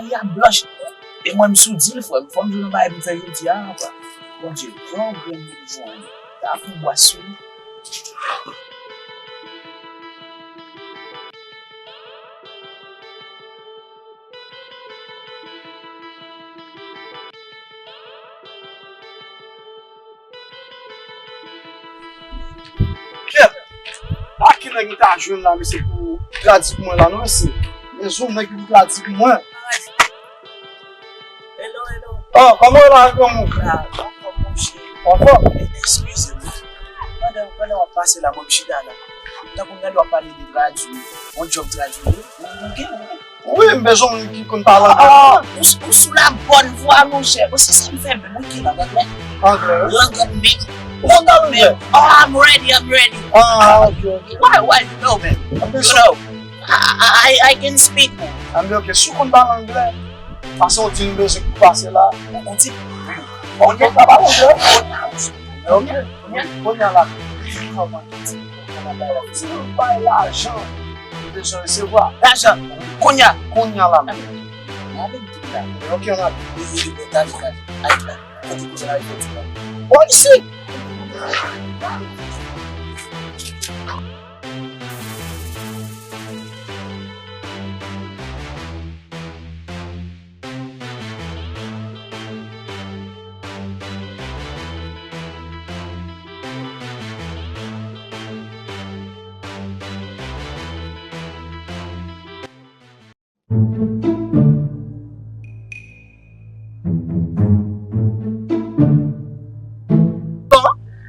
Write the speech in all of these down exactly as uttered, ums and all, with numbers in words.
Li ap blanch. E mwen, m sou di l, frè m. Fò m jwenn yon bagay pou m fè jodi a, papa. Bondye, pran yon grenn li pou mwen. Ta pran bwa sou li. Kèt! A ki nèg m ta jwenn la, mesye, pou tradi pou mwen la, non, mesye? Men zon nèg ki pou tradi pou mwen. Hello, hello. Oh, kòman w la, kòman w? Ah, anfòm, monchè. Anfòm? Eskize m. Pandan, pandan w ap pase la, mwen m chita la. Tankou m tande w ap pale de tradui, yon djòb tradui, wi. Ou gen, ou gen. Wi, m bezwen moun ki konn pale anglè. Ah, ou, ou sou la bòn vwa, monchè. Ou se sa m fè menm, wi, ki lang anglè. Anglè, wi. Lang anglè. Ou konn pale anglè? Oh, I'm ready, I'm ready. Ah, ok, ok. Why, why, you know, man. You know, I, I, I can speak, man. Ah, men ok, si w konn pale anglè, pase yon di m bezwen pou pase la. Yon di m? Ok, pa pale anglè. Ok, kounye a la. Si nou bay lajan, nou bezwen resevwa. Lajan, kounye a. Kounye a la menm. N ale tout la. Ok, n ale. Wi, wi, wi, n ale, n ale. Ay, la. Kote koze la, kote la. Bò isit!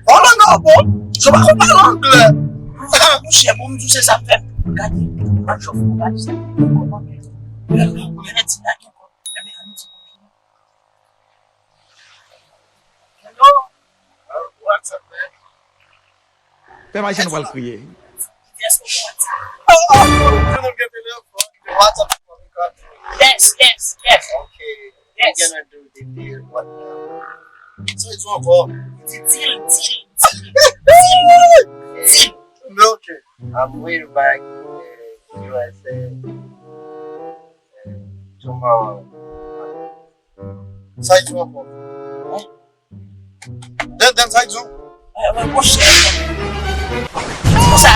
An lang an bon, sa pa konn pale anglè. Monchè, bon, m di w se sa m fè. Gade, yon jòf pou gade sa. Kòman? Lè, lè, lè, ti la gen kòb. Ebyen, ann di. Hello? What's up, man? Fè m aji nou pral kriye. Yes, we want to. Oh, oh, oh. Yes, yes, yes. Okay. Yes. We're gonna do the deal. What now? Sa w di ankò? Di deal, deal, deal. Deal. Deal. Okay. I'm way back in the U S A tomorrow. Sa w di ankò? Den, den, sa w di? Mwen, mwen, monchè. Sa,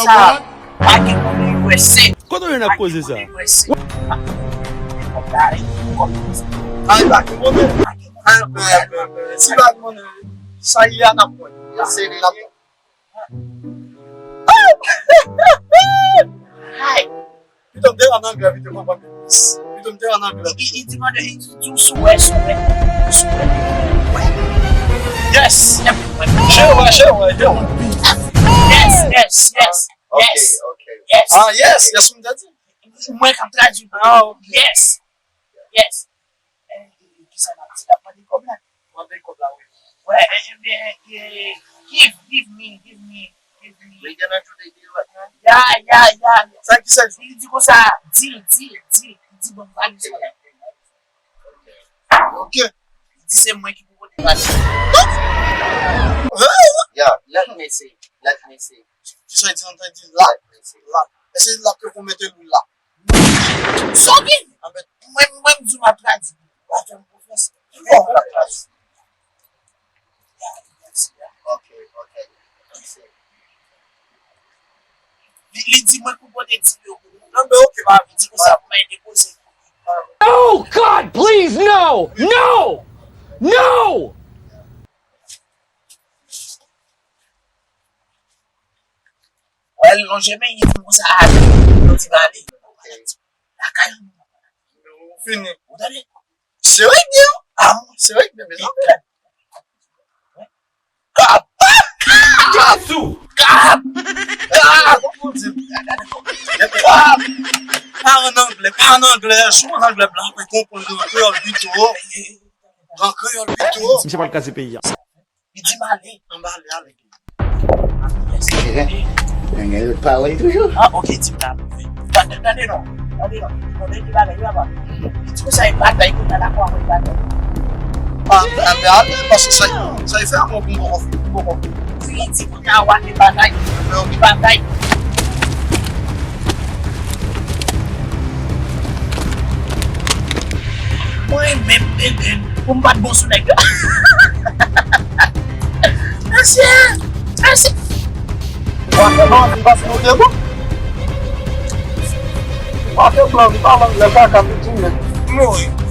sa, pa gen moun nan U S A. Kote w jwenn ap koze sa? Pa gen moun nan U S A. Ay, pa gen moun. Ay, men, men, men, si pa gen moun, sa y a n ap wè. N ap wè. Hi. Pito m te ann anglè, pito m ann anglè. Pito m te ann anglè. Li, li, li di mwen, li di, di w sou wè, sou wè. Sou wè. Wè. Yes. Yep. Je wè, je wè, je wè. Yes, yes, yes. Ok, yes. Ok. Yes. Ah, yes, yes, m te di. Mwen k ap tradui. Ah, ok. Yes. Yes. Eh, eh, kisa n ap di la? Mande kòb la. Mande kòb la, wi. Wè, eh, eh, eh, eh, give, give me, give me, give me. We gonna do the deal right now? Ya, ya, ya. Sa ki sa? Li di konsa, deal, deal, deal. Li di bon, pa li sa. Ok. Li di se mwen ki pou pote valè. Yeah, let me see. Let me see. Kisa li di, li di la? Let me see. La. Èske la ke pou mete lwil la? Sa w gen? Anben, mwen, mwen, m di w m ap tradi. W ap fè m konfyans. Ki fè w ap tradi? Ok, ok. Li, li di mwen pou pote di yo pou ou. Anben, ok, pa di konsa pou mwen depoze. Oh, God, please, no! No! No! Wè, l lonje men, li di konsa, ale. Yo di m ale. Lakay ou. Nou fini. Ou tande? Sere byen. Ah, sere byen, mezanmi. Kap! Kap! Kap! Kap! Pa ann anglè, pa ann anglè. Si w ann anglè, blan ap konprann an kreyòl pito. An kreyòl pito. Misye pral kraze peyi a. Li di m ale. Anba ale, ale. Yes. Nèg yo pawòl toujou. Ah, ok, di m la. Tande, tande non. Tande non. Tande di bagay yo aba. Li di konsa e batay kounye a la pou anvoye batay. Ah, anbe ale, paske sa, sa e fè a mwen pou m poko, pou m poko. Li di kounye a w ale batay. Anbe ok. Batay. Menm, menm, menm, pou m pa t bon sou nèg yo. Mesye, mesye. Ou pa fè bandi pase nou te bon. Ou pa fè blan, ou pa lang lè kaka pou tounen. Mwen.